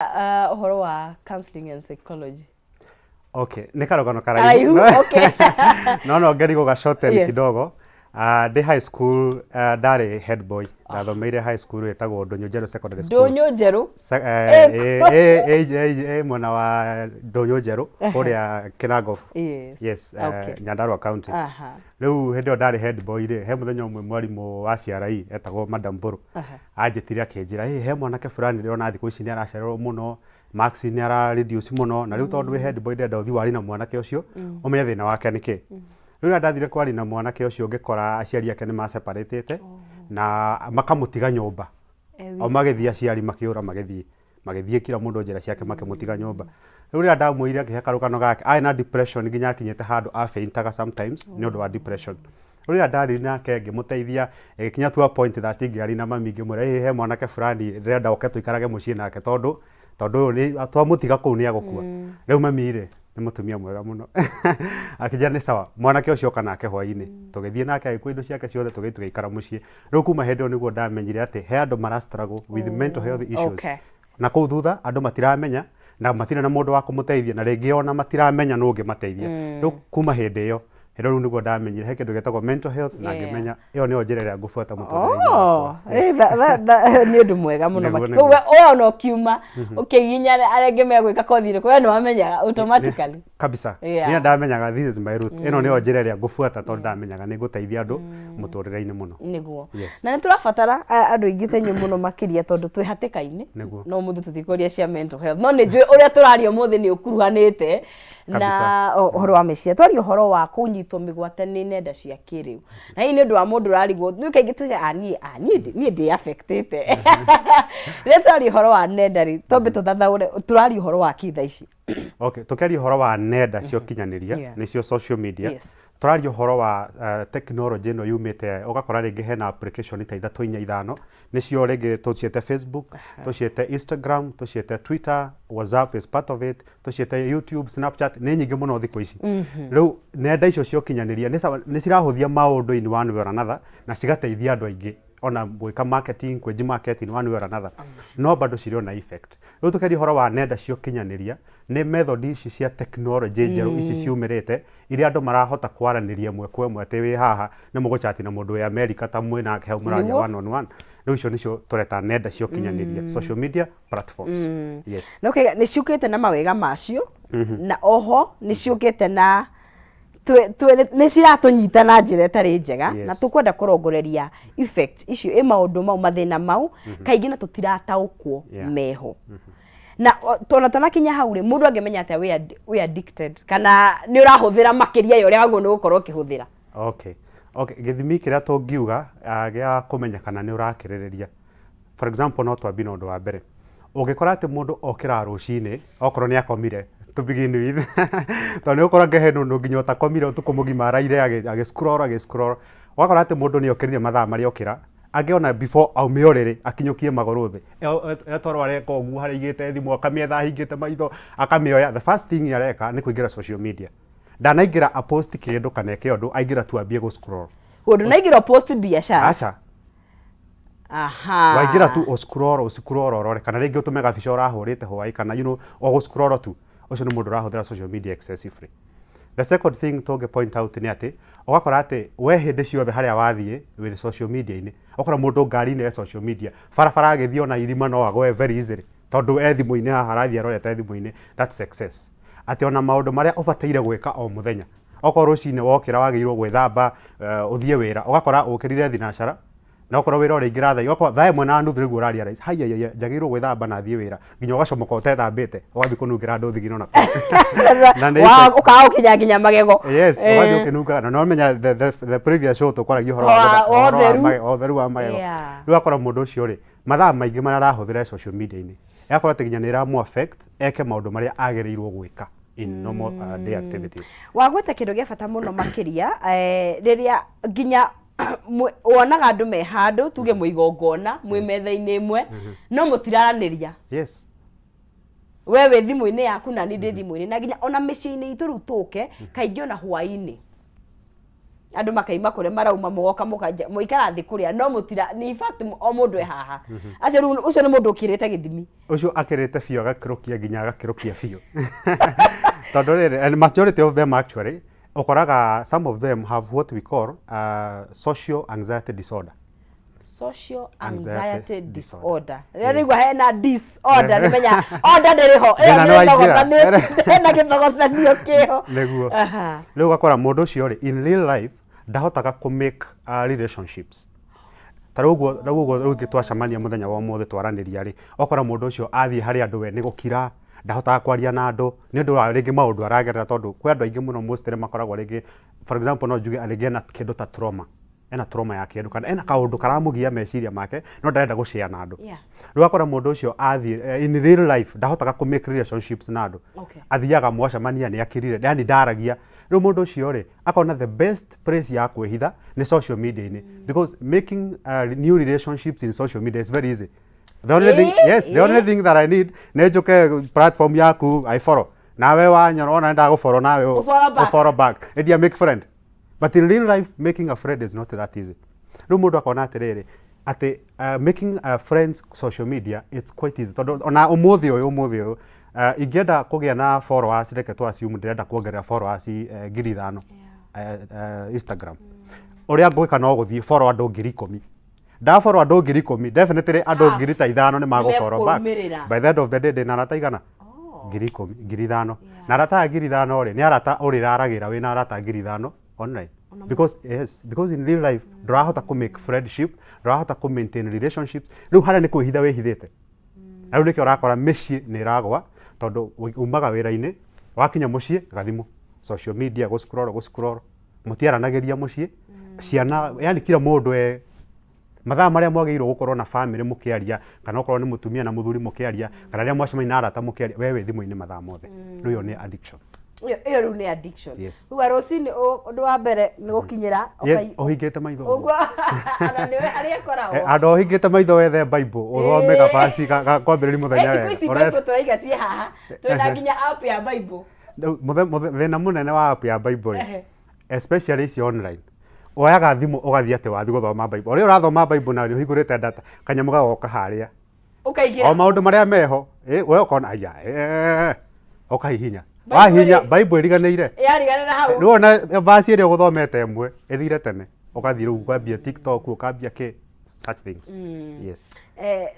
Ũhoro wa counseling and psychology. Okay, nĩ karũgano karaihu. Karaihu, okay. No ngeri gũgacoten kidogo. Ndĩ high school ndarĩ head boy. Ndathomeire high school ĩtagwo Ndũnyũ Njerũ Secondary School. Ndũnyũ Njerũ. Ĩ mwena wa Ndũnyũ Njerũ kũrĩa Kĩnangobu. Yes, Nyandarua County. Rĩu hĩndĩ ĩyo ndarĩ head boy rĩ, he mũthenya ũmwe mwarimũ wa CRE etagwo Madam Mbũrũ anjĩtire akĩnjĩra, "Ĩ he mwanake fulani ndĩrona thikũ ici nĩ aracererwo mũno, marks nĩ ara reduce mũno, na rĩu tondũ wĩ head boy ndĩrenda ũthiĩ warie na mwanake ũcio ũmenye thĩna wake nĩ kĩ." Rĩu rĩrĩa ndathire kwaria na mwanake ũcio ngĩkora aciari ake nĩ ma separate na makamũtiga nyũmba. O magĩthiĩ aciari makĩũra magĩthiĩ. Magĩthiĩ kila mũndũ njĩra ciake makĩmũtiga nyũmba. Rĩu rĩrĩa ndamwĩrire akĩhe karũgano gake, arĩ na depression nginya akinyĩte handũ a faintaga sometimes nĩ ũndũ wa depression. Rĩu rĩrĩa ndarĩ nake ngĩmũteithia, ĩgĩkinya to a point that ngĩaria na mami ngĩmwĩra, ĩ he mwanake fulani ndĩrenda oke tũikarage mũciĩ nake tondũ ũyũ nĩ twamũtiga kũu nĩ egũkua. Rĩu mami rĩ, nĩ mũtumia mwega mũno akĩnjĩra nĩ sawa, mwanake ũcio oka nake hwainĩ. Tũgĩthiĩ nake agĩkua indo ciake ciothe tũgĩthiĩ tũgĩikara mũciĩ. Rĩu kuma hĩndĩ ĩyo nĩguo ndamenyire atĩ he andũ mara struggle with mental health issues. Na kũu thutha andũ matiramenya na matirĩ na mũndũ wa kũmũteithia na rĩngĩ ona matiramenya nũ ũngĩmateithia. Rĩu kuma hĩndĩ ĩyo, hĩndĩ ĩyo rĩu nĩguo ndamenyire he kĩndũ gĩtagwo mental health na ngĩmenya ĩyo nĩyo njĩra ĩrĩa ngũbuata mũtũrĩre-inĩ wakwa. Yes. Nĩ ũndũ mwega mũno. Nĩguo, nĩguo. We ona ũkiuma ũkĩginya arĩa angĩ megwĩka kothi ĩrĩkũ, we nĩ wamenyaga automatically. Kabisa. Niĩ ndamenyaga this is my route. Ĩno nĩyo njĩra ĩrĩa ngũbuata tondũ ndamenyaga nĩ ngũteithia andũ mũtũrĩre-inĩ mũno. Nĩguo. Na nĩ tũrabatara andũ aingĩ ta inyuĩ mũno makĩria tondũ twĩ hatĩka-inĩ. No ũmũthĩ tũtikwaria cia mental health. No nĩ njũĩ ũrĩa tũraria ũmũthĩ nĩ ũkuruhanĩte na ũhoro wa meciria. Twaria ũhoro wa kũnyitwo mĩgwate nĩ nenda cia kĩrĩu. Na hihi nĩ ũndũ wa mũndũ ũrarigwo, nĩ kaingĩ tuge, "Ah, niĩ, ah, niĩ niĩ ndĩ affectĩte." Rĩrĩa tũraria ũhoro wa nenda rĩ, twambe tũthathaũre, tũraria ũhoro wa kĩ thaa ici? Okay, tũkĩaria ũhoro wa nenda cia ũkinyanĩria, nĩcio social media, tũraria ũhoro wa technology ĩno yumĩte, ũgakora rĩngĩ hena application ta ithatũ inya ithano, nĩcio rĩngĩ tũciĩte Facebook, tũciĩte Instagram, tũciĩte Twitter, WhatsApp is part of it, tũciĩte YouTube, Snapchat, nĩ nyingĩ mũno thikũ ici. Rĩu nenda icio cia ũkinyanĩria nĩ cirahũthia maũndũ in one way or another na cigateithia andũ aingĩ ona gwĩka marketing, kwĩji market in one way or another, no bado cirĩ ona effect. Rĩu tũkĩaria ũhoro wa nenda cia ũkinyanĩria nĩ method ici cia technology njerũ ici ciumĩrĩte iria andũ marahota kwaranĩria ĩmwe kwa ĩmwe, atĩ wĩ haha nĩ mũgũchati na mũndũ wĩ America ta mwĩ nake hau mũraria one on one. Rĩu icio nĩcio tũreta nenda cia ũkinyanĩria, social media platforms. Yes. Na ũkaiga nĩ ciũkĩte na mawega macio na oho nĩ ciũkĩte na nĩ ciratũnyita na njĩra ĩtarĩ njega na tũkwenda kũrongoreria effect icio ĩ maũndũ mau mathĩna mau kaingĩ na tũtirataũkwo meho. Na tona tanakinya hau rĩ, mũndũ angĩmenya atĩa wĩ addicted kana nĩ ũrahũthĩra makĩria ya ũrĩa wagĩrĩirwo nĩ gũkorwo ũkĩhũthĩra? Okay, gĩthimi kĩrĩa tũngiuga gĩa kũmenya kana nĩ ũrakĩrĩrĩria, for example, no twambie na ũndũ wa mbere, ũngĩkora atĩ mũndũ okĩraga rũcinĩ okorwo nĩ akomire to begin with, tondũ nĩ ũgũkora he mũndũ nginya ũtakomire ũtukũ mũgima araire agĩ scroll agĩ scroll, ũgakora atĩ mũndũ nĩ okĩrire mathaa marĩa okĩra angĩ ona before aume ũrĩrĩ akinyũkie magũrũ thĩ, etoro areka ũguo harĩa aigĩte thimũ akamĩetha ahingĩte maitho akamĩoya, the first thing areka nĩ kũingĩra social media. Ndanaingĩra a post kĩndũ kana eke ũndũ, aingĩra tu ambie gũ scroll. Ũndũ naingĩra post biacara. Aca. Waingĩra tu ũscroll ũscroll ũrore kana rĩngĩ ũtũme gabica ũrahũrĩte hwaĩ kana o gũ scroll tu, ũcio nĩ mũndũ ũrahũthĩra social media excessively. The second thing tũngĩ point out nĩ atĩ ũgakora atĩ we hĩndĩ ciothe harĩa wathiĩ wĩ social media-inĩ, ũkora mũndũ ngari-inĩ e social media, barabara agĩthiĩ ona irima no agwe very easily tondũ e thimũ-inĩ haha arathiĩ arorete thimũ-inĩ, that's excess. Atĩ ona maũndũ marĩa ũbataire gwĩka o mũthenya, okorwo rũcinĩ wokĩra wagĩrĩirwo gwĩthamba, ũthiĩ wĩra, ũgakora ũkĩrire thinacara na okorwo wĩra ũrĩingĩra thaa, okorwo 1:30 nĩguo ũraria rais, haiya haiya njagĩrĩirwo gwĩthamba na thiĩ wĩra, nginya ũgacomoka ũtethambĩte ũgathiĩ kũnungĩra andũ thigino na kũu. Na nĩ effect. Ũkaga gũkinya nginya magego. Yes, ũgathiĩ ũkĩnungaga na no menya the previous show tũkwaragia ũhoro wa ũtheru. Ũtheru wa magego. Rĩu akora mũndũ ũcio rĩ, mathaa maingĩ marĩa arahũthĩra social media-inĩ, ĩgakorwo atĩ nginya nĩ ĩramũ affect eke maũndũ marĩa agĩrĩirwo gwĩka in normal day activities. Wagweta kĩndũ gĩa bata mũno makĩria, rĩrĩa nginya wonaga andũ me handũ tuge mwĩ igongona mwĩ metha-inĩ ĩmwe no mũtiraranĩria. We wĩ thimũ-inĩ yaku na niĩ ndĩ thimũ-inĩ, na nginya ona mĩciĩ-inĩ itũ rĩu tũke kaingĩ ona hwaĩ-inĩ. Andũ makaima kũrĩa marauma, mũgoka mũkanja mũikara thĩ kũrĩa, no mũtira in fact o mũndũ e haha. Acio rĩu ũcio nĩ mũndũ ũkĩrĩte gĩthimi. Ũcio akĩrĩte biũ, agakĩrũkia nginya agakĩrũkia biũ, tondũ rĩrĩ, and majority of them actually, ũkoraga some of them have what we call social anxiety disorder. Social anxiety disorder. Rĩrĩa rĩigua hena disorder, nĩ menya order ndĩrĩ ho ĩyo. Thĩna nĩ nĩ waingĩra. Hena gĩthogothanio kĩho. Nĩguo. Rĩu ũgakora mũndũ ũcio rĩ, in real life ndahotaga kũ make relationships. Ta rĩu ũguo, rĩu ũguo rĩu twacemania mũthenya wa ũmũthĩ twaranĩria rĩ, ũgakora mũndũ ũcio athiĩ harĩ andũ we nĩ gũkira, ndahotaga kwaria na andũ nĩ ũndũ wa rĩngĩ maũndũ aragerera, tondũ kwĩ andũ aingĩ mũno mostly makoragwo rĩngĩ, for example, no njuge rĩngĩ ena kĩndũ ta trauma, ena trauma ya kĩndũ kana ena kaũndũ karamũgia meciria make no ndarenda gũshare na andũ. Rĩu ũgakora mũndũ ũcio athiĩ in real life ndahotaga kũ make relationships na andũ. Athiaga mwacemania nĩ akirire, yani ndaragia. Rĩu mũndũ ũcio rĩ, akona the best place ya kwĩhitha nĩ social media-inĩ, because making new relationships in social media is very easy. The only thing, yes, the only thing that I need nĩ njũke platform yaku, I follow, nawe wanyora ona ndagũfollow nawe Ũfollow back. Ũfollow back, and make friend. But in real life, making a friend is not that easy. Rĩu mũndũ akona atĩrĩrĩ, atĩ making friends social media, it's quite easy, tondũ ona ũmũthĩ ũyũ ingĩenda kũgĩa na followers, reke tu assume ndĩrenda kuongerera followers 5,000 Instagram, ũrĩa ngwĩka no gũthiĩ follow andũ 10,000. Ndafollow andũ 10,000, definitely andũ Half. 5,000 nĩ magũfollow back. Nĩmekũrũmĩrĩra. By the end of the day ndĩna arata igana? 10,000, 5,000. Na arata aya 5,000 rĩ, nĩ arata ũrĩraragĩra wĩna arata 5,000 online, because yes, because in real life ndũrahota kũ make friendship, ndũrahota kũ maintain relationships. Rĩu harĩa nĩ kwĩhitha wĩhithĩte. Na rĩu nĩkĩo ũrakora mĩciĩ nĩ ĩragwa, tondũ umaga wĩra-inĩ, wakinya mũciĩ gathimũ, social media, gũ scroll, gũ scroll, mũtiaranagĩria mũciĩ, ciana, yani kila mũndũ e mathaa marĩa mwagĩrĩirwo gũkorwo na family mũkĩaria, kana okorwo nĩ mũtumia na mũthuri mũkĩaria, kana rĩrĩa mwacemania na arata mũkĩaria, we wĩ thimũ-inĩ mathaa mothe. Rĩu ĩyo nĩ addiction. Ĩyo rĩu nĩ addiction. Yes. Rĩu rũcinĩ ũndũ wa mbere nĩ gũkinyĩra Ũhingĩte maitho ũguo. Ũguo ona nĩwe harĩa ĩkoragwo. Andũ ũhingĩte maitho wethe Bible, ũthome gabaci ga kwambĩrĩria mũthenya Thikũ ici wega. Bible tũraiga ciĩ haha, twĩna nginya app ya Bible. Rĩu, thĩna mũnene wa app ya Bible rĩ, especially ici online, woyaga thimũ ũgathiĩ atĩ wathiĩ gũthoma Bible, ũrĩa ũrathoma Bible na ũhingũrĩte data, kanyamũ gagoka harĩa o ũkaingĩra maũndũ marĩa meho, we ũkona aya, ũkahihinya. Bible Wahihinya, Bible ĩriganĩire. Yariganĩra hau. Rĩu ona verse ĩrĩa ũgũthomete ĩmwe ĩthire tene, ũgathiĩ rĩu ũkambia TikTok, ũkambia kĩ, such things, yes.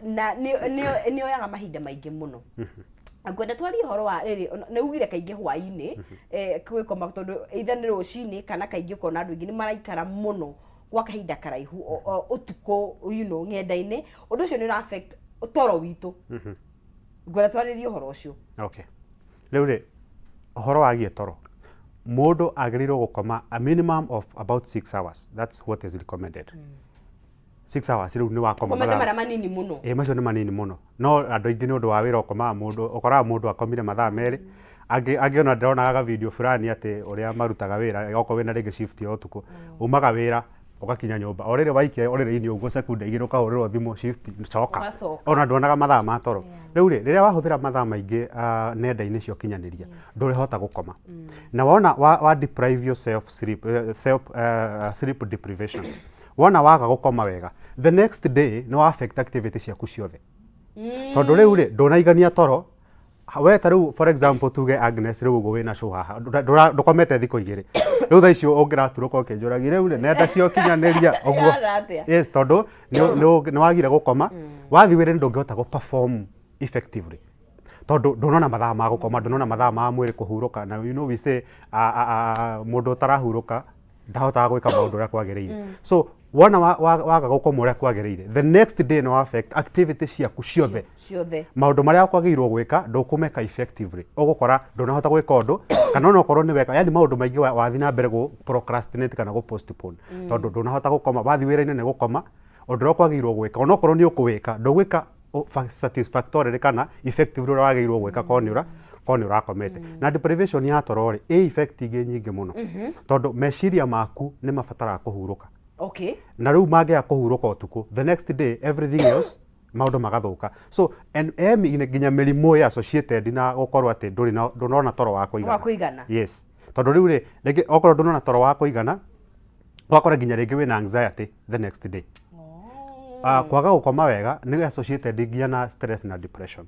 Na nĩ oyaga mahinda maingĩ mũno. Ngwenda twarie ũhoro wa rĩrĩ, nĩ ugire kaingĩ hwaĩ-inĩ kwĩkoma, tondũ either nĩ rũcinĩ kana kaingĩ ũkona andũ aingĩ nĩ maraikara mũno gwa kahinda karaihu ũtukũ ng'enda-inĩ. Ũndũ ũcio nĩ ũra affect toro witũ. Ngwenda twarĩrie ũhoro ũcio. Okay, rĩu rĩ, ũhoro wagiĩ toro, mũndũ agĩrĩirwo gũkoma a minimum of about 6 hours. That's what is recommended, 6 hours. Rĩu nĩ wakoma komete marĩa manini mũno. Ĩ, macio nĩ manini mũno, no andũ aingĩ nĩ ũndũ wa wĩra ũkomaga mũndũ, ũkoraga mũndũ akomire mathaa 2. Angĩ ona ndĩronaga ga video fulani atĩ ũrĩa marutaga wĩra, okorwo wĩna rĩngĩ shift ya ũtukũ, umaga wĩra ũgakinya nyũmba o rĩrĩ waikia ũrĩrĩ-inĩ ũguo sekunde 2 ũkahũrĩrwo thimũ, shift, coka. Ũgacoka. Ona nduonaga mathaa ma toro. Rĩu rĩ, rĩrĩa wahũthĩra mathaa maingĩ nenda-inĩ cia ũkinyanĩria, ndũrĩhota gũkoma, na wona wa deprive yourself sleep, self, sleep deprivation, wona waga gũkoma wega, the next day nĩ wa affect activity ciaku ciothe, tondũ rĩu rĩ, ndũnaigania toro. We ta rĩu, for example, tuge Agnes, rĩu ũguo wĩna show haha, ndũkomete thikũ 2. Rĩu thaa icio ũngĩraturũka ũkĩnjũragia rĩu rĩ, nenda cia ũkinyanĩria ũguo. Ihana atĩa? Yes, tondũ nĩ wagire gũkoma, wathiĩ wĩra ndũngĩhota gũ perform effectively, tondũ ndũnona mathaa ma gũkoma, ndũnona mathaa ma mwĩrĩ kũhurũka. Na you know we say mũndũ ũtarahurũka ndahotaga gwĩka maũndũ ũrĩa kwagĩrĩire. So wona waga gũkoma ũrĩa kwagĩrĩire, the next day no affect activity ciaku ciothe. Ciothe. Maũndũ marĩa kwagĩrĩirwo gwĩka ndũkũmeka effectively. Ũgũkora ndũnahota gwĩka ũndũ, kana ona okorwo nĩ weka, yani maũndũ maingĩ wathiĩ na mbere gũ procrastinate kana gũ postpone, tondũ ndũnahota gũkoma. Wathiĩ wĩra-inĩ nĩ gũkoma, ũndũ ũrĩa kwagĩrĩirwo gwĩka, ona okorwo nĩ ũkũwĩka, ndũgwĩka satisfactorily kana effectively ũrĩa wagĩrĩirwo gwĩka korwo nĩ ũrakomete. Na deprivation ya toro rĩ, ĩ effect ingĩ nyingĩ mũno, tondũ meciria maku nĩ mabataraga kũhurũka. Na rĩu mangĩaga kũhurũka ũtukũ, the next day everything else, maũndũ magathũka. So and nginya mĩrimũ ĩ associated na gũkorwo atĩ ndũrĩ na ndũnona toro wa kũigana. Wa kũigana. Yes, tondũ rĩu rĩ, rĩngĩ okorwo ndũnona toro wa kũigana. Ũgakora nginya rĩngĩ wĩna anxiety the next day. Kwaga gũkoma wega nĩ associated nginya na stress na depression.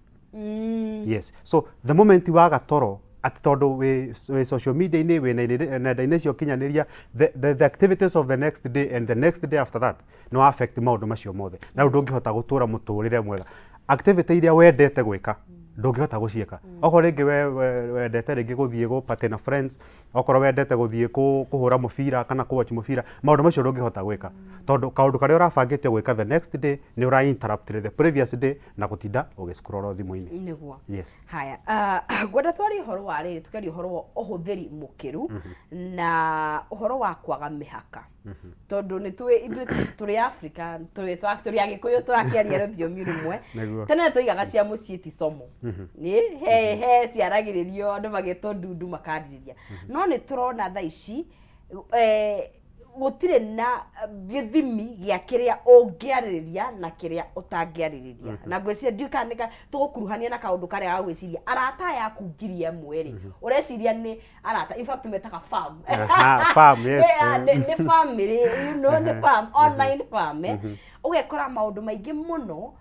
Yes, so the moment waga toro atĩ tondũ wĩ social media-inĩ, wĩ nenda-inĩ cia ũkinyanĩria, the activities of the next day and the next day after that no affect maũndũ macio mothe, na rĩu ndũngĩhota gũtũra mũtũrĩre mwega. Activity iria wendete gwĩka ndũngĩhota gũciĩka. Okorwo rĩngĩ we wendete rĩngĩ gũthiĩ gũ party na friends, okorwo wendete gũthiĩ kũhũra mũbira kana kũ watch mũbira, maũndũ macio ndũngĩhota gwĩka tondũ kaũndũ karĩa ũrabangĩte gwĩka the next day nĩ ũra interrupt the previous day na gũtinda ũgĩ scroll thimũ-inĩ. Nĩguo. Yes. Haya, ngwenda twarie ũhoro wa rĩrĩ, tũkĩaria ũhoro wa ũhũthĩri mũkĩru na ũhoro wa kwaga mĩhaka, tondũ nĩ tũĩ ithuĩ tũrĩ Africa, tũrĩ Agĩkũyũ, tũrakĩaria rũthiomi rũmwe. Tene tũigaga cia mũciĩ ti somo, nĩ he ciaragĩrĩrio andũ magetwo ndundu makanjĩrĩria, no nĩ tũrona thaa ici gũtirĩ na gĩthimi gĩa kĩrĩa ũngĩarĩrĩria na kĩrĩa ũtangĩarĩrĩria. Na ngwĩciria ndiũĩ kana nĩ tũgũkuruhania na kaũndũ karĩa ga gwĩciria arata aya aku 1000 rĩ, ũreciria nĩ arata, in fact metaga fam. Aha, fam, yes. Nĩ family, nĩ fam, online fam. Ũgekora maũndũ maingĩ mũno,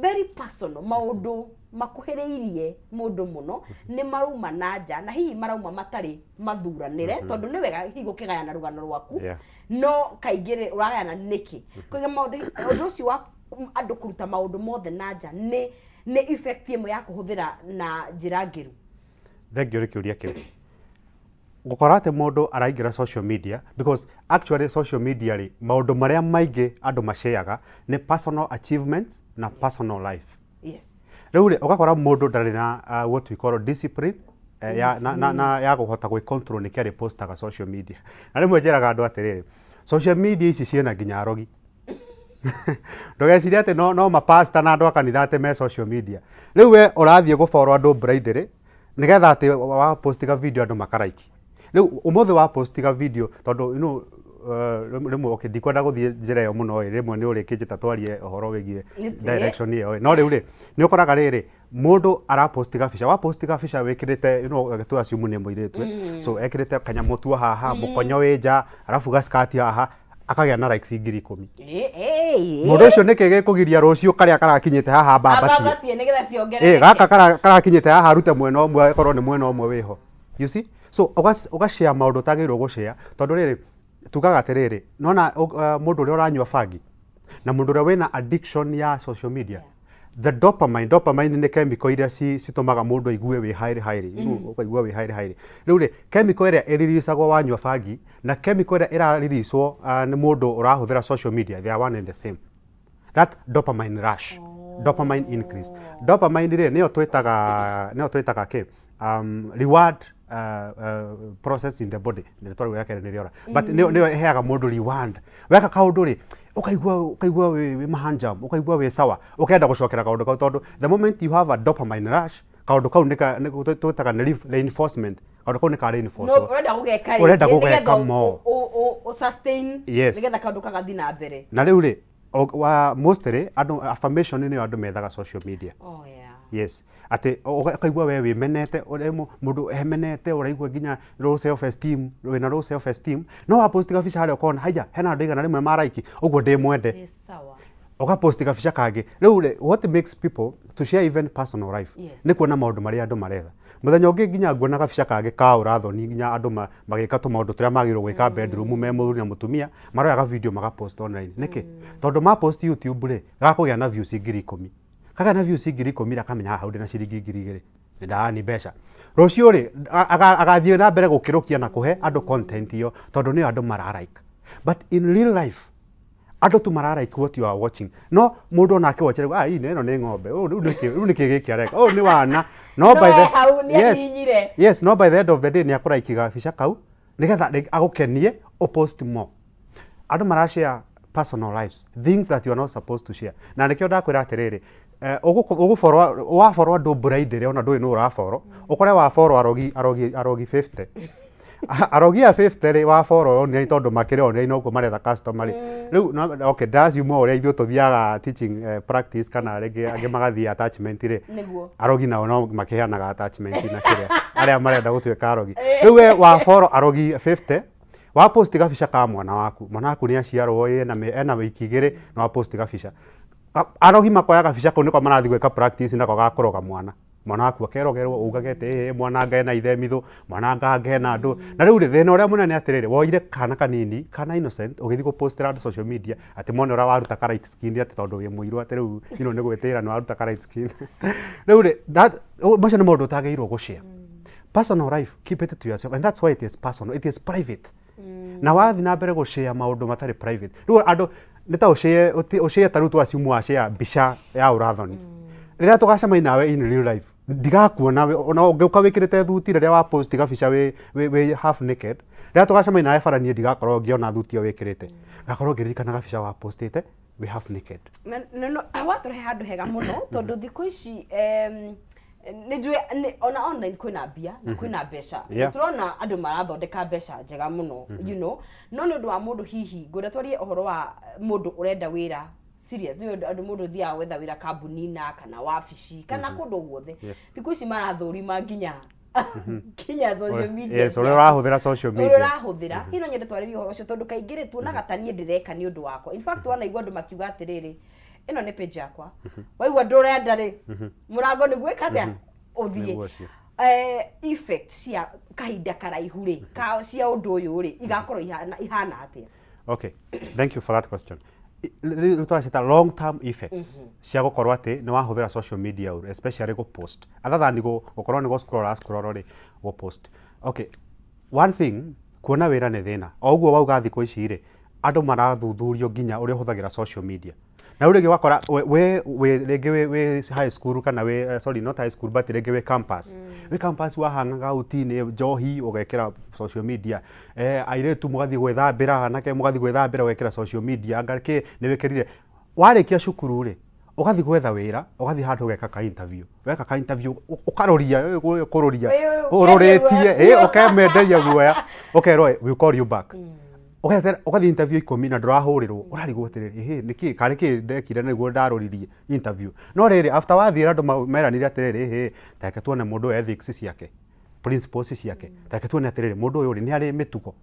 very personal, maũndũ makuhĩrĩirie mũndũ mũno nĩ marauma na nja, na hihi marauma matarĩ mathuranĩre, tondũ nĩ wega hihi gũkĩgayana rũgano rwaku, no kaingĩ rĩ ũragayana nĩkĩ? Kũiga maũndũ, ũndũ ũcio wa andũ kũruta maũndũ mothe na nja nĩ effect ĩmwe ya kũhũthĩra na njĩra ngĩru. Thengiũ nĩ kĩũria kĩu. Gũkora atĩ mũndũ araingĩra social media, because actually social media rĩ, maũndũ marĩa maingĩ andũ mashareaga nĩ personal achievements na personal life. Rĩu rĩ, ũgakora mũndũ ndarĩ na what we call discipline ya, na ya kũhota gwĩ control nĩkĩ arĩpostaga social media. Na rĩmwe njĩraga andũ atĩrĩrĩ, social media ici ciĩna nginya arogi. Ndũgecirie atĩ no mapasta na andũ a kanitha atĩ me social media. Rĩu we ũrathiĩ gũfollow andũ blindly nĩgetha atĩ wa postiga video andũ makaraiki. Rĩu ũmũthĩ wa postiga video tondũ rĩmwe, okay, ndikwenda gũthiĩ njĩra ĩyo mũno ĩ, rĩmwe nĩ ũrĩkĩnjĩta twarie ũhoro wĩgiĩ direction ĩyo ĩ. No rĩu rĩ, nĩ ũkoraga rĩrĩ, mũndũ araposti gabica, waposti gabica wĩkĩrĩte, tu assume nĩ mũirĩtu, so ekĩrĩte kanyamũ tu haha, mũkonyo wĩ nja, arabu gaskati haha, akagĩa na likes 10,000. Mũndũ ũcio nĩkĩ gĩkũgiria rũciũ karĩa karakinyĩte haha mbambatie? Ambambatie nĩgetha ciongerereke. Gaka karakinyĩte haha arute mwena ũmwe, ĩkorwo nĩ mwena ũmwe wĩho. You see? So ũgashare maũndũ ũtagĩrĩirwo gũshare, tondũ rĩrĩ, tugaga atĩrĩrĩ, nona mũndũ ũrĩa ũranyua bangi na mũndũ ũrĩa wĩna addiction ya social media, the dopamine nĩ chemical iria citũmaga mũndũ aigue wĩ high high, ũkaigua wĩ high high. Rĩu rĩ, chemical ĩrĩa ĩreleasagwo wanyua bangi na chemical ĩrĩa ĩrareleaswo nĩ mũndũ ũrahũthĩra social media, they are one and the same. That dopamine rush, dopamine increase. Dopamine rĩ, nĩyo twĩtaga kĩ? Reward process in the body. Rĩtwa rĩu rĩa kerĩ nĩ rĩora, but nĩyo ĩheaga mũndũ reward. Weka kaũndũ rĩ, ũkaigua wĩ mahanjam, ũkaigua wĩ sawa, ũkenda gũcokera kaũndũ kau, tondũ the moment you have a dopamine rush, kaũndũ kau nĩ twĩtaga nĩ reinforcement. Kaũndũ kau nĩ ka reinforce. No ũrenda gũgeka rĩngĩ. Ũrenda gũgeka nĩgetha more. Ũ sustain Yes. nĩgetha kaũndũ kagathiĩ na mbere. Na rĩu rĩ, wa mostly andũ affirmation nĩyo andũ methaga social media. Yes, atĩ ũkaigua we wĩmenete, ũrĩa mũndũ emenete, ũraigua nginya low self esteem, wĩna low self esteem, no waposti gabica harĩa ũkona haya hena andũ 100 maraiki ũguo ndĩ mwende. Nĩ sawa. Ũgaposti gabica kangĩ. Rĩu rĩ, what makes people to share even personal life nĩ kuona maũndũ marĩa andũ maretha. Mũthenya ũngĩ nginya nguona gabica kangĩ ka ũrathoni, nginya andũ magĩka tũmaũndũ tũrĩa magĩrĩirwo gwĩka bedroom me mũthuri na mũtumia, maroya video magapost online. Nĩkĩ? Tondũ mapost YouTube rĩ, gakũgĩa na views 10,000. Kagĩa na views 10,000 rĩ, akamenya haha hau ndĩna ciringi 2,000, nĩ ndani mbeca. Rũciũ rĩ, agathiĩ na mbere gũkĩrũkia na kũhe andũ content ĩyo, tondũ nĩyo andũ mararike. But in real life andũ tu mararike what you are watching. No mũndũ onake watch rĩu, ah, ĩno nĩ ng'ombe. Ũũ rĩu nĩkĩ gĩkĩ areka? Ũyũ nĩ wana. No No by the hau nĩ yes, ahihinyire. Yes, no by the end of the day nĩ akũraiki gabica kau nĩgetha agũkenie ũpost more. Andũ marashare personal lives, things that you are not supposed to share. Na nĩkĩo ndakwĩra atĩrĩrĩ, ũgũfollow, wafollow andũ blindly, ona ndũĩ nũ ũrafollow, ũkore wafollow arogi 50. Arogi a 50 rĩ, wafollow online tondũ makĩrĩ online noguo maretha customer rĩ. Rĩu no, okay, ndassume ũrĩa ithuĩ tũthiaga teaching practice kana rĩngĩ angĩ magathiĩ attachment rĩ. Arogi nao no makĩheanaga attachment na kĩrĩa arĩa marenda gũtuĩka arogi. Rĩu we wafollow arogi 50, Wa post gabica ka mwana waku, mwana waku nĩ aciarwo ĩ ena ena wiki igĩrĩ na wa post gabica. Arogi makoya gabica kau nĩko marathiĩ gwĩka practice nako ga kũroga mwana. Mwana waku akerogerwo ugage atĩ ĩ mwana anga ena ithemithũ, mwana anga ena andũ. Na rĩu rĩ, thĩna ũrĩa mũnene atĩrĩrĩ, woire kana kanini, kana innocent, ũgĩthiĩ gũpostĩra andũ social media atĩ mone ũrĩa waruta ka light skin atĩ tondũ wĩ mũirũ atĩ rĩu you know, nĩ gwĩtĩĩra nĩ waruta ka light skin. Rĩu rĩ, macio nĩ maũndũ ũtagĩrĩirwo gũ share. Personal life, keep it to yourself, and that's why it is personal, it is private. Na wathiĩ na mbere gũ share maũndũ matarĩ private, rĩu andũ nĩ ta ũshare ũshare ta rĩu tũ assume wa share mbica ya ũrathoni, rĩrĩa tũgacemania nawe in real life ndigakuona ona ũngĩũka wĩkĩrĩte thuti. Rĩrĩa wa post gabica wĩ half naked, rĩrĩa tũgacemania nawe bara, niĩ ndigakorwo ngĩona thuti ĩyo wĩkĩrĩte, ngakorwo ngĩririkana gabica wa postĩte wĩ half naked. Na watũrehe handũ hega mũno, tondũ thikũ ici nĩ njũĩ ona online kwĩna mbia na kwĩna mbeca. Tũrona andũ marathondeka mbeca njega mũno, no nĩ ũndũ wa mũndũ hihi ngwenda twarie ũhoro wa mũndũ ũrenda wĩra serious, nĩ ũndũ andũ mũndũ ũthiaga gwetha wĩra kambuni na kana wabici kana kũndũ guothe. Thikũ ici marathũrima nginya social media Yes, ũrĩa ũrahũthĩra social ũrĩa media. Ũrahũthĩra. Hihi no nyende twarĩrie ũhoro ũcio, tondũ kaingĩ rĩ tuonaga ta niĩ ndĩreka nĩ ũndũ wakwa. In fact, wanaigua andũ makiuga atĩrĩrĩ, ĩno nĩ page yakwa, waigua ndũrenda rĩ, mũrango nĩ gwĩka atĩa ũthiĩ. Nĩguo ũcio. Effect cia kahinda karaihu rĩ ka cia ũndũ ũyũ rĩ igakorwo ihana atĩa? Okay, thank you for that question. Rĩu tũracita long term effects cia gũkorwo atĩ nĩ wahũthĩra social media ũru, especially gũ post, other than gũkorwo nĩ gũ scroll scroll rĩ, gũ post. Okay, one thing, kuona wĩra nĩ thĩna. O ũguo wauga, thikũ ici rĩ andũ marathuthurio nginya ũrĩa ũhũthagĩra social media, na rĩu rĩngĩ ũgakora we wĩ rĩngĩ wĩ high school kana wĩ sorry, not high school, but rĩngĩ wĩ campus, wahangaga out-inĩ, njohi ũgekĩra social media, airĩtu mũgathiĩ gwĩthambĩra, anake mũgathiĩ gwĩthambĩra, ũgekĩra social media, anga kĩ nĩ wĩkĩrire. Warĩkia cukuru rĩ, ũgathiĩ gwetha wĩra, ũgathiĩ handũ ũgeka ka interview, weka ka interview ũkaroria kũroria ũrorĩtie ũkemenderia guoya, ũkerwo, "We call you back." Ũgetera, ũgathiĩ interview 10 na ndũrahũrĩrwo, ũrarigwo atĩrĩrĩ, ĩhĩ nĩkĩ karĩ kĩ ndekire nĩguo ndaroririe interview? No rĩrĩ, after wathiĩ, andũ meranire atĩrĩrĩ, ĩhĩ tareke tuone mũndũ ũyũ, ethics ciake, principles ciake, tareke tuone atĩrĩrĩ, mũndũ ũyũ rĩ nĩ arĩ mĩtugo.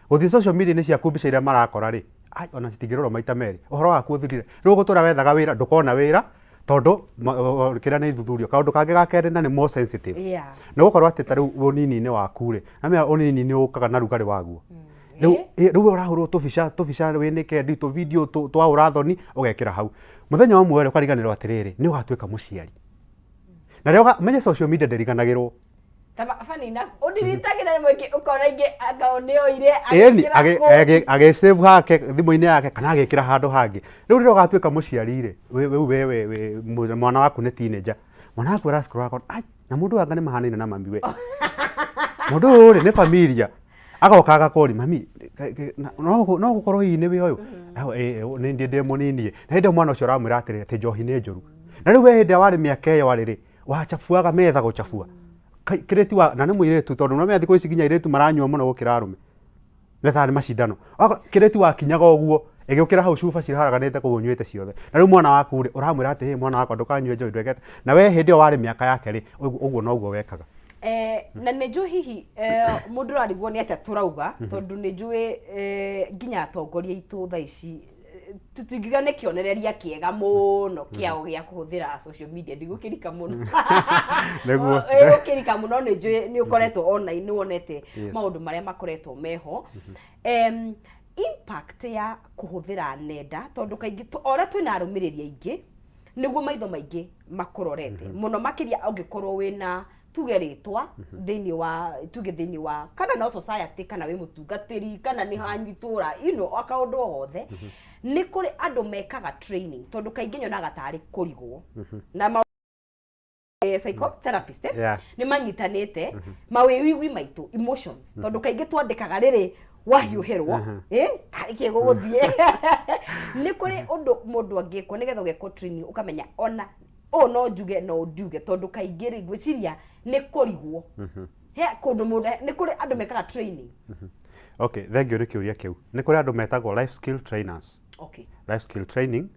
Gũthiĩ social media nĩ ciaku, mbica iria marakora rĩ, ai, ona citingĩrorwo maita merĩ, ũhoro waku ũthirire. Rĩu ũgũtũra wethaga wĩra, ndũkona wĩra, tondũ kĩrĩa nĩ ithuthurio. Kaũndũ kangĩ ga kerĩ, na nĩ more sensitive, nĩ gũkorwo atĩ ta rĩu ũnini-inĩ waku rĩ, namenya ũnini nĩ ũkaga na rugarĩ waguo. Rĩu rĩu we ũrahũrwo tũbica wĩ naked, tũ video twa ũrathoni, ũgekĩra hau. Mũthenya ũmwe rĩ, ũkariganĩrwo atĩrĩrĩ, nĩ ũgatuĩka mũciari, na rĩrĩa menye social media ndĩriganagĩrwo. Funny enough, ũndiritagĩra rĩmwe ingĩ ũkona ingĩ anga nĩ oire ĩni agĩkĩra post. Agĩsave hake thimũ-inĩ yake kana agĩkĩra handũ hangĩ. Rĩu rĩrĩa ũgatuĩka mũciari rĩ, rĩu we mwana waku nĩ teenager, mwana waku aracikora akona, ai, na mũndũ ũyũ anga nĩ mahanaine na mami we, mũndũ ũyũ rĩ nĩ familia, agoka agakũri, "Mami, no gũkorwo hihi nĩ we ũyũ?" Aho, "Ĩ, nĩ ndĩ mũnini." Na hĩndĩ ĩyo mwana ũcio ũramwĩra atĩrĩrĩ atĩ njohi nĩ njũru, na rĩu we hĩndĩ ĩrĩa warĩ mĩaka ĩyo arĩ rĩ, wachabuaga metha gũchabua kĩrĩti wa na nĩ mũirĩtu, tondũ nĩũramenya thikũ ici nginya airĩtu maranyua mũno gũkĩra arũme, nĩ tarĩ macindano. Kĩrĩti wakinyaga ũguo ĩgĩũkĩra hau, cuba ciraharaganĩte kũu ũnyuĩte ciothe. Na rĩu mwana waku rĩ, ũramwĩra atĩ, "Hĩ, mwana wakwa, ndũkanyue njohi, ndwekete," na we hĩndĩ ĩyo warĩ mĩaka yake rĩ, ũguo noguo wekaga. Na nĩ njũĩ hihi mũndũ ũrarigwo nĩ atĩa tũrauga, tondũ nĩ njũĩ nginya atongoria aitũ thaa ici tũtingiuga nĩ kĩonereria kĩega mũno kĩao gĩa kũhũthĩra social media. Ndigũkĩrika mũno. Nĩguo. Gũkĩrika mũno, nĩ njũĩ nĩ ũkoretwo online, nĩ wonete maũndũ marĩa makoretwo meho. Impact ya kũhũthĩra nenda, tondũ kaingĩ o ũrĩa twĩna arũmĩrĩri aingĩ nĩguo maitho maingĩ makũrorete mũno, makĩria ũngĩkorwo wĩna tuge rĩtwa thĩinĩ wa tuge thĩinĩ wa kana no society, kana wĩ mũtungatĩri, kana nĩ hanyu itũra, kaũndũ o gothe, nĩ kũrĩ andũ mekaga training, tondũ kaingĩ nyonaga tarĩ kũrigwo na psychotherapist nĩ manyitanĩte mawĩigwi maitũ, emotions, tondũ kaingĩ twandĩkaga rĩrĩ wahiũhĩrwo, karĩ kĩ gũgũthiĩ. Nĩ kũrĩ ũndũ mũndũ angĩkwo nĩgetha ũgekwo training, ũkamenya ona ũũ no njuge no ndiuge, tondũ kaingĩ rĩ ngwĩciria nĩ kũrigwo he kũndũ mũndũ, nĩ kũrĩ andũ mekaga training? Okay, thank you nĩ kĩũria kĩu. Nĩ kũrĩ andũ metagwo life skill trainers. Life skill training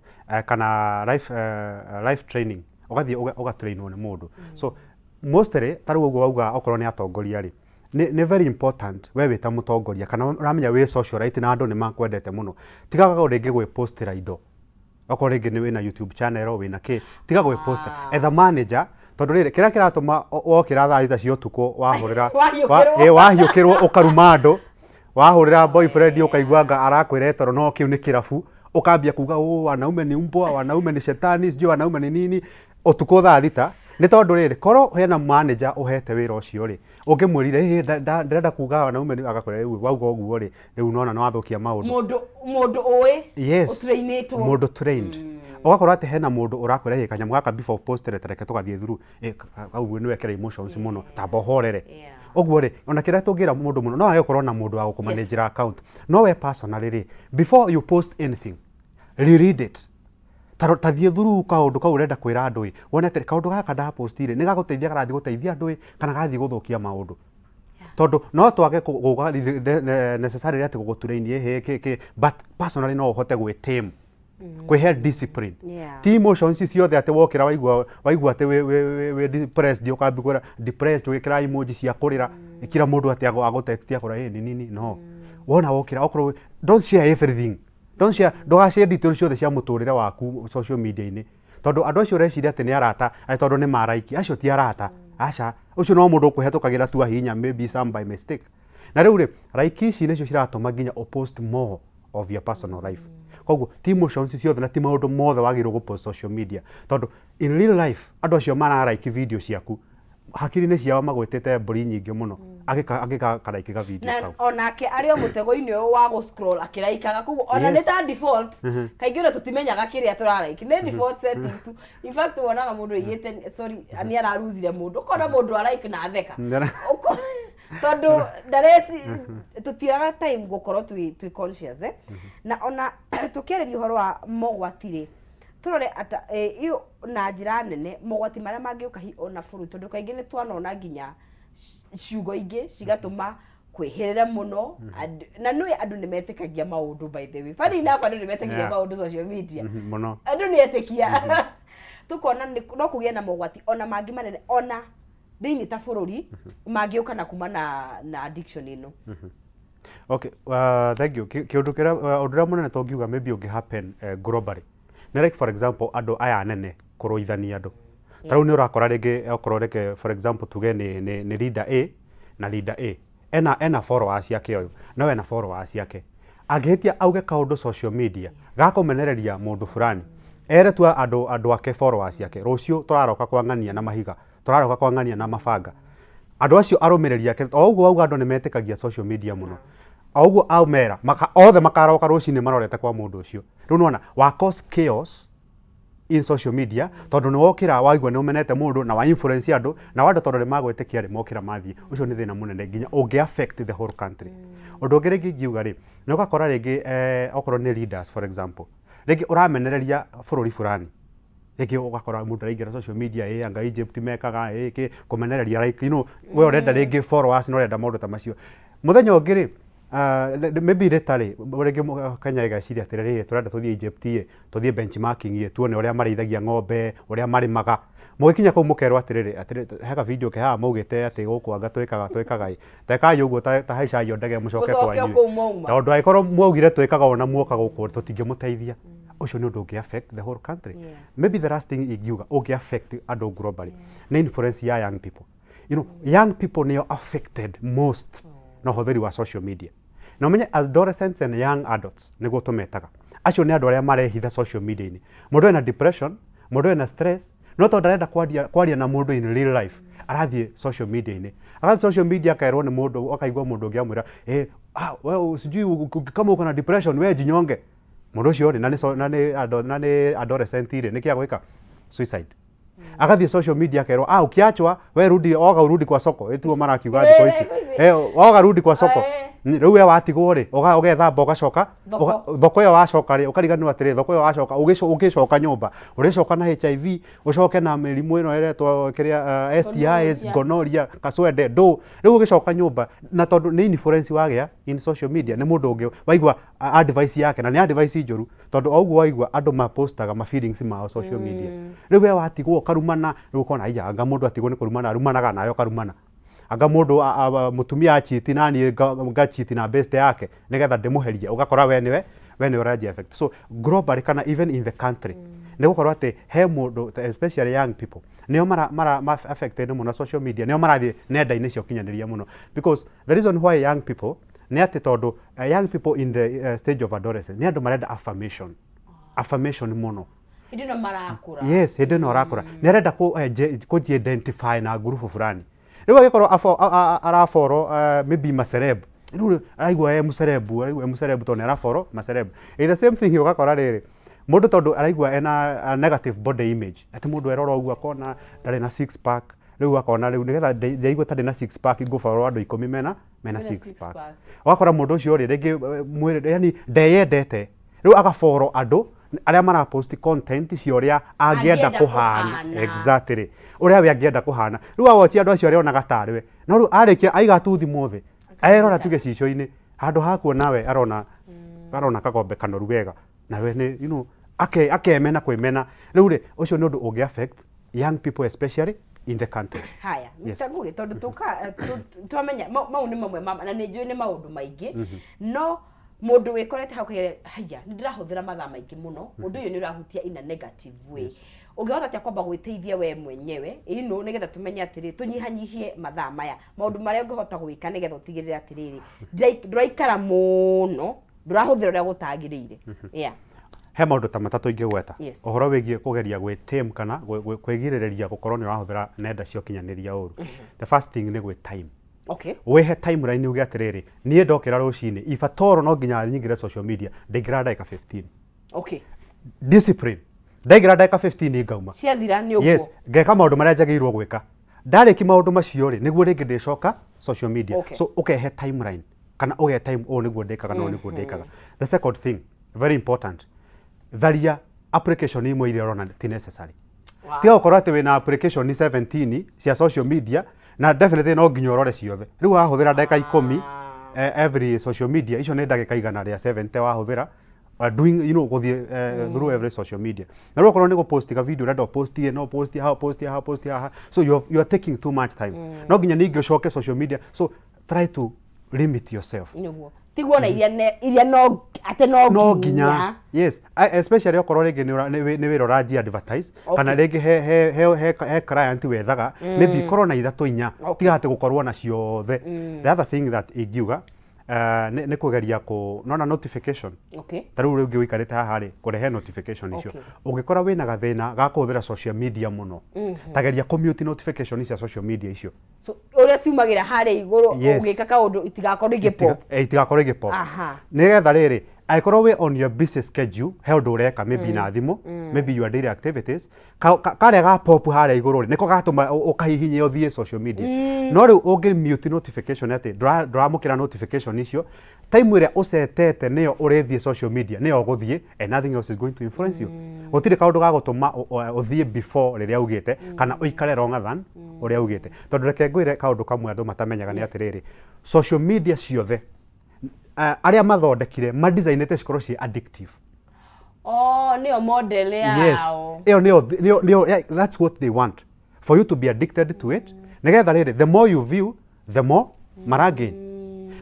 kana life training, ũgathiĩ ũgatrainwo nĩ mũndũ. So mostly ta rĩu ũguo wauga, okorwo nĩ atongoria rĩ, Nĩ very important we wĩ ta mũtongoria kana ũramenya wĩ socialite na andũ nĩ makwendete mũno, tigaga rĩngĩ gwĩpostĩra indo. Okorwo rĩngĩ nĩ wĩna YouTube channel, wĩna kĩ, tiga gwĩpost. Etha manager, tondũ rĩrĩ, kĩrĩa kĩratũma wokĩra thaa 6 cia ũtukũ wahũrĩra Wahiũkĩrwo. Wahiũkĩrwo ũkaruma andũ, wahũrĩra boyfriend ũkaigua anga arakwĩra toro no kĩu nĩ kĩrabu, ũkambia kuga oh, wanaume ni umbwa, wanaume ni shetani, sijui wanaume ni nini, ũtukũ thaa 6. Nĩ tondũ rĩrĩ, korwo hena manager ũhete wĩra ũcio rĩ, ũngĩmwĩrire, "Ĩ, ndĩrenda kuga wanaume ni," agakwĩra, "Rĩu wauga ũguo rĩ, rĩu nona nĩ wathũkia maũndũ." Mũndũ ũĩ ũtrainĩtwo. Mũndũ trained. Ũgakorwo atĩ hena mũndũ ũrakwĩra, "Ĩ, kanyamũ gaka before post rĩ, tareke tũgathiĩ through, ĩ, kau nĩ wekĩra emotions mũno, tamba ũhorere." Ũguo rĩ, ona kĩrĩa tũngĩra mũndũ mũno, no wage gũkorwo na mũndũ wa gũkũmanĩnjĩra account, no we personally rĩ, before you post anything, reread it. Ta thiĩ through kaũndũ kau ũrenda kwĩra andũ ĩ, wone atĩrĩ, kaũndũ gaka ndapost rĩ, nĩ gagũteithia, karathiĩ gũteithia andũ ĩ, kana gathiĩ gũthũkia maũndũ? Tondũ no twage gũka necessarily atĩ gũgũtrain ĩhĩ kĩ kĩ, but personally no ũhote gwĩ-tame, kwĩhe discipline. Ti emotions ciothe atĩ wokĩra waigua atĩ wĩ depressed, ũkambia kwĩra depressed, ũgĩkĩra emoji cia kũrĩra kila mũndũ atĩ agũtext akwĩra, "Ĩ, nĩ nini." No wona wokĩra, okorwo don't share everything, don't share, ndũgashare details ciothe cia mũtũrĩre waku social media-inĩ, tondũ andũ acio ũreciria atĩ nĩ arata, atĩ tondũ nĩ maraiki, acio ti arata, aca. Ũcio no mũndũ ũkũhetũkagĩra tu ahihinya maybe some by mistake. Na rĩu rĩ, like ici nĩcio ciratũma nginya ũpost more of your personal life. Koguo ti emotions ciothe na ti maũndũ mothe wagĩrĩirwo gũpost social media, tondũ in real life andũ acio mararaiki video ciaku, hakiri-inĩ ciao magwĩtĩte mbũri nyingĩ mũno agĩka karaiki ga video na kau. Onake arĩ o mũtego-inĩ ũyũ wa gũ-scroll akĩraikaga, koguo ona nĩ ta default. Kaingĩ ona tũtimenyaga kĩrĩa tũraraiki, nĩ default setting tu. In fact, wonaga mũndũ aigĩte, sorry, nĩ araruzire mũndũ, ũkona mũndũ araik na atheka. Tondũ ndareci tũtioyaga time gũkorwo twĩ conscious, eh? Na ona tũkĩarĩria ũhoro wa mogwati rĩ, tũrore ata iyo na njĩra nene mogwati marĩa mangĩũka hi ona bũrũri, tondũ kaingĩ nĩ twanona nginya ciugo ingĩ cigatũma kwĩhĩrĩra mũno. Na nĩũĩ andũ nĩ metĩkagia maũndũ. By the way, funny enough, andũ nĩ metĩkagia maũndũ social media. Mũno. Andũ nĩ etĩkia. Tũkona no kũgĩe na mogwati ona mangĩ manene ona thĩinĩ ta bũrũri mangĩũka na kuma na addiction ĩno. Okay, thank you. Kĩũndũ kĩrĩa, ũndũ ũrĩa mũnene tũngiuga maybe ũngĩ happen globally nĩ like, for example, andũ aya anene kũrũithania andũ. Ta rĩu nĩ ũrakora rĩngĩ, okorwo reke for example tuge nĩ leader A na leader A ena followers ciake, ũyũ no ena followers ciake, angĩhĩtia auge kaũndũ social media gakũmenereria mũndũ fulani, ere tu andũ ake, followers ciake, "Rũciũ tũraroka kwang'ania na mahiga, tũraroka kwang'ania na mabanga." Andũ acio arũmĩrĩri ake, o ũguo auga, andũ nĩ metĩkagia social media mũno, o ũguo aumera maka, othe makaroka rũcinĩ marorete kwa mũndũ ũcio. Rĩu nĩwona wa cause chaos in social media, tondũ nĩ wokĩra waigua nĩ ũmenete mũndũ na wa influence andũ, na andũ tondũ nĩ magwĩtĩkia rĩ, mokĩra mathiĩ. Ũcio nĩ thĩna mũnene nginya ũngĩ affect the whole country. Ũndũ ũngĩ rĩngĩ ingiuga rĩ, nĩ ũgakora rĩngĩ okorwo nĩ leaders, for example, rĩngĩ ũramenereria bũrũri fulani, rĩngĩ ũgakora mũndũ araingĩra social media, ĩ anga Egypt mekaga ĩ kĩ kũmenereria, like we ũrenda rĩngĩ followers na ũrenda maũndũ ta macio. Mũthenya ũngĩ rĩ, maybe later rĩ, rĩngĩ Kenya ĩgeciria atĩrĩrĩ, tũrenda tũthiĩ Egypt ĩ, tũthiĩ benchmarking ĩ, tuone ũrĩa marĩithagia ng'ombe, ũrĩa marĩmaga. Mũgĩkinya kũu mũkerwo atĩrĩrĩ, atĩrĩrĩ, heka video ke haha maugĩte atĩ gũkũ anga twĩkaga ĩ, tekai ũguo, ta haicai o ndege mũcoke Mũcoke o kwanyu. Kũu mwauma. Tondũ angĩkorwo mwaugire twĩkaga ũũ na muoka gũkũ, tũtingĩmũteithia. Ũcio nĩ ũndũ ũngĩ affect the whole country. Maybe the last thing ingiuga ũngĩ affect andũ globally nĩ influence ya young people. Young people nĩo affected most na ũhũthĩri wa social media. Na ũmenye adolescents and young adults nĩguo tũmetaga, acio nĩ andũ arĩa marehitha social media-inĩ. Mũndũ ena depression, mũndũ ena stress, no tondũ ndarenda kwaria na mũndũ in real life, arathiĩ social media-inĩ, agathiĩ social media akerwo nĩ mũndũ, akaigua mũndũ ũngĩ amwĩra, "Ah, wewe sijui kama uko na depression, we jinyonge." Mũndũ ũcio rĩ, na nĩ na nĩ adolescent rĩ, nĩkĩ agwĩka? Suicide. Agathiĩ social media akerwo, "Ah, ukiachwa we rudi, oga urudi kwa soko." Ĩtuo marakiuga thikũ ici. Thikũ ici. "Oga rudi kwa soko." Rĩu we watigwo rĩ, ũgethamba ũgacoka Thoko. Thoko ĩyo wacoka rĩ, ũkariganĩrwo atĩrĩ, thoko ĩyo wacoka, ũgĩcoka nyũmba ũrĩcoka na HIV, ũcoke na mĩrimũ ĩno ĩretwo kĩrĩa, STIs, Gonorrhea. Gonorrhea, kaswende ndũ. Rĩu ũgĩcoka nyũmba, na tondũ nĩ influence wagĩa in social media nĩ mũndũ ũngĩ, waigua advice yake, na nĩ advice njũru, tondũ o ũguo waigua andũ mapostaga ma feelings mao social media. Rĩu we watigwo ũkarumana, rĩu ũkona, "Aiya, anga mũndũ atigwo nĩ kũrumana arumanaga," nawe ũkarumana. Anga mũndũ mũtumia achiti na niĩ ngachiti na best yake nĩgetha ndĩmũherie, ũgakora we nĩwe ũranji affect. So globally kana even in the country, nĩ gũkorwo atĩ he mũndũ, especially young people, nĩo mara affected mũno na social media, nĩo marathiĩ nenda-inĩ cia ũkinyanĩria mũno, because the reason why young people nĩ atĩ tondũ young people in the stage of adolescence nĩ andũ marenda affirmation mũno. Hĩndĩ ĩno marakũra. Yes, hĩndĩ ĩno arakũra nĩ arenda kũ identify na ngurubu fulani. Rĩu agĩkorwo arafollow maybe maceleb, rĩu araigua e mũcerebu, araigua e mũcerebu tondũ nĩ arafollow maceleb. In the same thing, ũgakora rĩrĩ mũndũ tondũ araigua ena a negative body image, atĩ mũndũ erora ũguo akona ndarĩ na six pack, rĩu akona rĩu nĩgetha ndeigue ta ndĩ na six pack ngũfollow andũ 10 mena Mena six six pack. pack. Ũgakora mũndũ ũcio rĩ rĩngĩ mwĩrĩ yani ndeyendete, rĩu agafollow andũ arĩa marapost content cia ũrĩa angĩenda Angĩenda kũhana. Kũhana. Exactly, ũrĩa we angĩenda kũhana. Rĩu awochi andũ acio arĩonaga tarĩ we, no rĩu arĩkia aiga tu thimũ thĩ erora tuge cicio-inĩ, handũ ha kuona we arona kagombe kanoru wega na we nĩ akemena kwĩmena. Rĩu rĩ ũcio nĩ ũndũ ũngĩ affect young people, especially in the country. Haya. Yes. Mr. Ngugi, tondũ tũka twamenya mau nĩ mamwe ma na nĩ njũĩ nĩ maũndũ maingĩ, no mũndũ wĩkorete hau kaigere haya, nĩ ndĩrahũthĩra mathaa maingĩ mũno, ũndũ ũyũ nĩ ũrahutia in a negative way, ũngĩhota atĩa kwamba gwĩteithia we mwenyewe ino nĩgetha tũmenye atĩrĩ tũnyihanyihie mathaa maya, maũndũ marĩa ũngĩhota gwĩka nĩgetha ũtigĩrĩre atĩrĩrĩ ndũraikara mũno, ndũrahũthĩra ũrĩa gũtagĩrĩire, yeah? He maũndũ ta matatũ ingĩgweta Yes. ũhoro wĩgiĩ kũgeria gwĩ tame kana kwĩgirĩrĩria gũkorwo nĩ ũrahũthĩra nenda cia ũkinyanĩria ũru. The first thing nĩ gwĩ time. Wĩhe timeline, uge atĩrĩrĩ, niĩ ndokĩra rũcinĩ, if at all no nginya nyingĩre social media, ndaingĩra ndagĩka 15. Discipline, ndaingĩra ndagĩka 15 ngauma. Ciathira nĩ ũguo. Yes, ngeka maũndũ marĩa njagĩrĩirwo gwĩka. Ndarĩki maũndũ macio rĩ, nĩguo rĩngĩ ndĩcoka social media. So ũkehe timeline kana ũgehe time, ũũ nĩguo ndĩkaga na ũũ nĩguo ndĩkaga. The second thing, very important, tharia application imwe iria ũrona ti necessary. Tiga gũkorwo atĩ wĩna application 17 cia social media na definitely no nginya ũrore ciothe. Rĩu wahũthĩra ndagĩka 10 every social media, icio nĩ ndagĩka 170 wahũthĩra doing gũthiĩ through every social media. Na rĩu okorwo nĩ gũpost ka video ũrenda ũpostie, no post haha, post haha, post haha, so you are taking too much time. No nginya ningĩ ũcoke social media, so try to limit yourself. Nĩguo tiguo na iria no atĩ no No nginya, yes. Especially okorwo rĩngĩ nĩ wĩra ũranji advertise kana rĩngĩ he client wethaga, maybe ikorwo na ithatũ inya. Tiga atĩ gũkorwo na ciothe. The other thing that ingiuga nĩ kũgeria kũ nona notification. Ta rĩu rĩngĩ ũikarĩte haha rĩ, kũrehe notification icio. Ũngĩkora wĩna gathĩna ga kũhũthĩra social media mũno, ta geria kũ mute notification cia social media icio. So ũrĩa ciumagĩra harĩa igũrũ ũgĩka kaũndũ itigakorwo igĩ pop. Itigakorwo igĩ pop. Nĩgetha rĩrĩ angĩkorwo wĩ on your busy schedule, he ũndũ ũreka maybe na thimũ, maybe your daily activities, karĩa ga pop harĩa igũrũ rĩ, nĩko gatũma ũkahihinye ũthiĩ social media. No rĩu ũngĩ mute notification, atĩ ndũramũkĩra notification icio, time ĩrĩa ũcetete nĩyo ũrĩthiĩ social media, nĩyo ũgũthiĩ, and nothing else is going to influence you. Gũtirĩ kaũndũ ga gũtũma ũthiĩ before rĩrĩa ugĩte kana ũikare longer than ũrĩa ugĩte. Tondũ reke ngwĩre kaũndũ kamwe andũ matamenyaga nĩ atĩrĩrĩ, social media ciothe arĩa mathondekire madesignĩte cikorwo ciĩ addictive. Oh, nĩyo model Yes. yao. Ĩyo nĩyo yeah, that's what they want, for you to be addicted to it, nĩgetha rĩrĩ the more you view, the more maragain.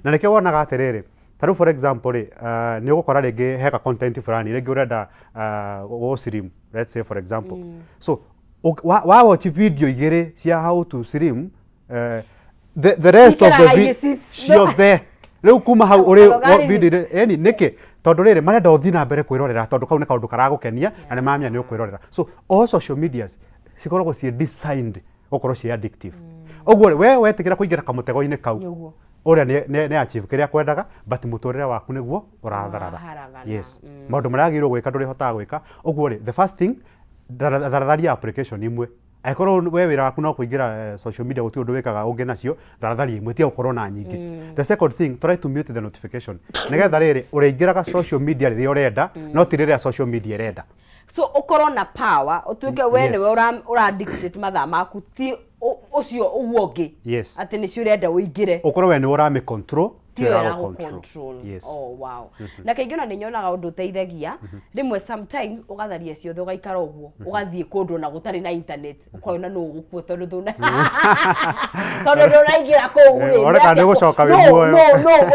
Na nĩkĩo wonaga atĩrĩrĩ, ta rĩu for example rĩ, nĩ ũgũkora rĩngĩ heka content fulani, rĩngĩ ũrenda gũ slim, let's say for example. So wa watch video igĩrĩ cia how to slim, the rest of the Ikaraga ciothe rĩu kuma hau ũrĩ Karogari. Video ĩni nĩkĩ? Tondũ rĩrĩ marenda ũthiĩ na mbere kwĩrorera, tondũ kau nĩ kaũndũ karagũkenia na nĩ mamenya nĩ ũkwĩrorera. So all social medias cikoragwo ciĩ designed gũkorwo ciĩ addictive. Ũguo rĩ, we wetĩkĩra kũingĩra kamũtego-inĩ kau, ũrĩa nĩ achieve kĩrĩa kwendaga, but mũtũrĩre waku nĩguo ũratharara. Ũraharagana. Yes, maũndũ marĩa wagĩrĩirwo gwĩka ndũrĩhotaga gwĩka. Ũguo rĩ, the first thing, tharatharia application imwe. Angĩkorwo we wĩra waku no kũingĩra social media, gũtirĩ ũndũ wĩkaga ũngĩ nacio, tharatharia imwe, tiga gũkorwo na nyingĩ. The second thing, try to mute the notification, nĩgetha rĩrĩ ũrĩingĩraga social media rĩrĩa ũrenda, no ti rĩrĩa social media ĩrenda. So ũkorwo na power, ũtuĩke we nĩwe ũra dictate mathaa maku, ti ũcio ũguo ũngĩ. Atĩ nĩcio ũrenda ũingĩre. Ũkorwo we nĩ ũramĩ control, Tiyo tiyo ĩragũ ĩragũ control. Yes. Oh, wow. Na kaingĩ ona nĩ nyonaga ũndũ ũteithagia rĩmwe, sometimes ũgatharia ciothe, ũgaikara ũguo, ũgathiĩ kũndũ ona gũtarĩ na internet, ũkona nũ ũgũkua tondũ ndũnaingĩra kũu rĩ. Wone kana nĩũgũcoka wĩ muoyo.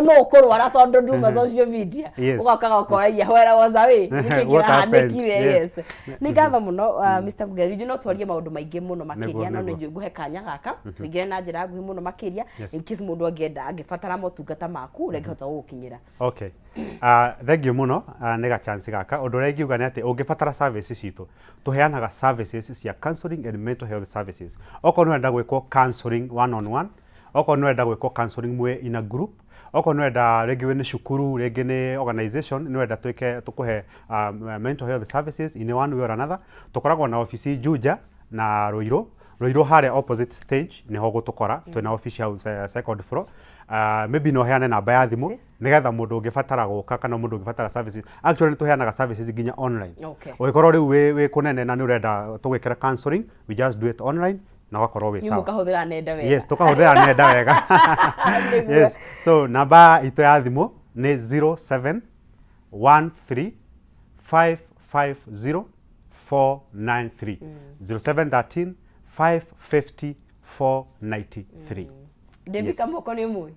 No ũkũrwara tondũ nduma social media. Ũgokaga ũkoragia, "Where was I? Nĩkĩ What happened?" kĩrahanĩkire?" Yes, nĩ ngatho mũno, Mr. Ngũgĩ. Rĩngĩ no twarie maũndũ maingĩ mũno makĩria, no nĩ ngũhe kanya gaka tũingĩre na njĩra nguhĩ mũno makĩria, in case mũndũ angĩenda, angĩbatara motungata maku, ũrĩa angĩhota gũgũkinyĩra. Okay. Thank you mũno nĩ ga chance gaka. Ũndũ ũrĩa ingiuga nĩ atĩ ũngĩbatara services citũ, tũheanaga services cia counseling and mental health services. Okorwo nĩ ũrenda gwĩkwo counseling one on one, okorwo nĩ ũrenda gwĩkwo counseling mwĩ in a group, okorwo nĩ ũrenda rĩngĩ wĩ nĩ cukuru, rĩngĩ nĩ organization, nĩ ũrenda twĩke tũkũhe mental health services in one way or another, tũkoragwo na ofici Juja na Ruiru. Ruiru harĩa opposite stage nĩho gũtũkora, twĩna office house second floor. Maybe no heane namba ya thimũ nĩgetha mũndũ ũngĩbatara gũka kana mũndũ ũngĩbatara services. Actually, nĩ tũheanaga services nginya online. Ũngĩkorwo rĩu wĩ kũnene na nĩ ũrenda tũgwĩkĩra counseling, we just do it online na ũgakorwo wĩ Inyuĩ sawa. Mũkahũthĩra nenda wega. Yes, tũkahũthĩra nenda wega. Yes, so namba itũ ya thimũ nĩ 0713 550 493, 0713 550 493. David Kamoko nĩ mũĩ?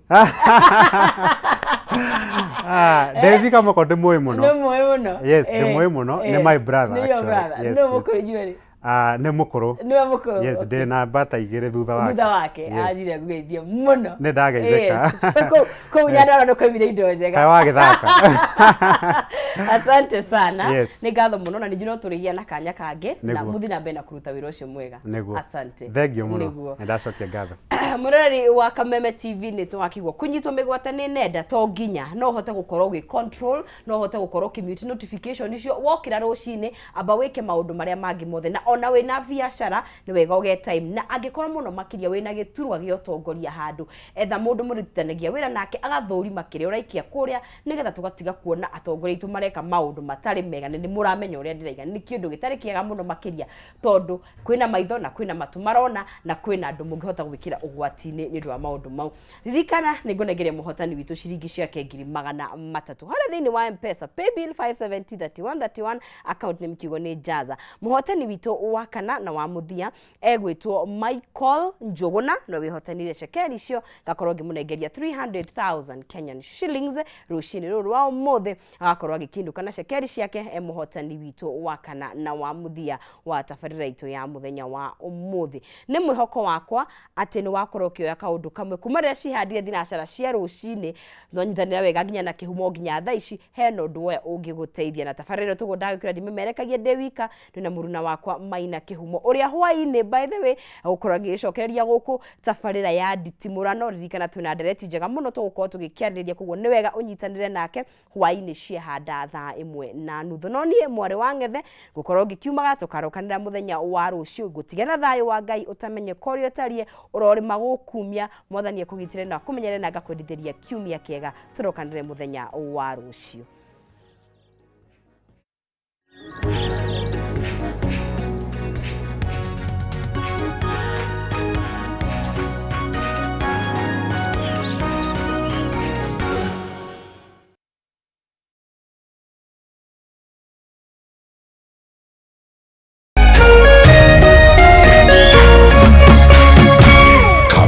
Ah, David Kamoko ndĩmũĩ mũno. Nĩ mũĩ mũno? Yes, ndĩmũĩ mũno. Nĩ my brother, Nĩ your actually. brother. Yes, Nĩ yes. mũkũrũ inyuĩ? Ah, nĩ mũkũrũ. Nĩwe mũkũrũ? Yes. Ndĩ namba ta igĩrĩ thutha wake. Thutha wake. Yes. Anjire ngũgeithie mũno. Nĩ ndageithĩka. Yes. Kũu Nyandarua nĩ kwaimire indo njega. Kaĩ wagĩthaka. Asante sana. Yes. Nĩ ngatho mũno na ningĩ no tũrĩgĩa na kanya kangĩ na mũthiĩ na mbere na kũruta wĩra ũcio mwega. Nĩguo. Asante. Thank you mũno. Nĩguo. Nĩ ndacokia ngatho. Mũroreri wa Kameme TV, nĩ twakigwo kũnyitwo mĩgwate nĩ nenda to nginya no ũhote gũkorwo ũgĩ control, no ũhote gũkorwo ũkĩ mute notification icio. Wokĩra rũcinĩ, amba wĩke maũndũ marĩa mangĩ mothe, na ona wĩna biacara nĩ wega ũge time, na angĩkorwo mũno makĩria wĩna gĩturwa gĩa ũtongoria handũ, etha mũndũ mũrutithanagia wĩra nake agathũrima kĩrĩa ũraikia kũrĩa, nĩgetha tũgatiga kuona atongoria aitũ mareka maũndũ matarĩ mega. Na nĩ mũramenya ũrĩa ndĩraiga, nĩ kĩndũ gĩtarĩ kĩega mũno makĩria, tondũ kwĩna maitho na kwĩna matũ marona na kwĩna andũ mũngĩhota gwĩkĩra ũgwati-inĩ nĩ ũndũ wa maũndũ mau. Ririkana nĩ ngũnengeria mũhotani witũ ciringi ciake 300,000 harĩa thĩinĩ wa Mpesa paybill 5703131, account name kiugo nĩ Jaza. Mũhotani witũ wa kana na wa mũthia egwĩtwo Michael Njũgũna, na wĩhotanire cekeri icio, ngakorwo ngĩmũnengeria 300,000 Kenyan shillings rũcinĩ rũrũ rwa ũmũthĩ. Agakorwo agĩkinũka na cekeri ciake e mũhotani witũ wa kana na wa mũthia wa tabarĩra itũ ya mũthenya wa ũmũthĩ. Nĩ mwĩhoko wakwa atĩ nĩ wakorwo ũkĩoya kaũndũ kamwe kuma rĩrĩa cihandire thinacara cia rũcinĩ, nonyitanĩra wega nginya na kĩhumo nginya thaa ici, hena ũndũ woya ũngĩgũteithia. Na tabarĩra ĩno tũguo ndagĩkwĩra ndimemerekagia ndĩ wika, ndĩ mũruna wakwa Maina Kĩhumo, ũrĩa hwaĩ-inĩ, by the way, gũkorwo ngĩgĩcokereria gũkũ tabarĩra ya nditimũrano. Ririkana twĩna ndereti njega mũno tũgũkorwo tũgĩkĩarĩrĩria, koguo nĩ wega ũnyitanĩre nake hwaĩ-inĩ ciahanda thaa 1:30. No niĩ mwarĩ wa ng'ethe ngũkorwo ngĩkiumaga, tũkarokanĩra mũthenya wa rũciũ. Ngũtige na thayũ wa Ngai ũtamenye korĩa ũtariĩ ũrorĩma gũkumia. Mwathani akũgitĩre na akũmenyere, na ngakwendithĩria kiumia kĩega. Tũrokanĩre mũthenya wa rũciũ.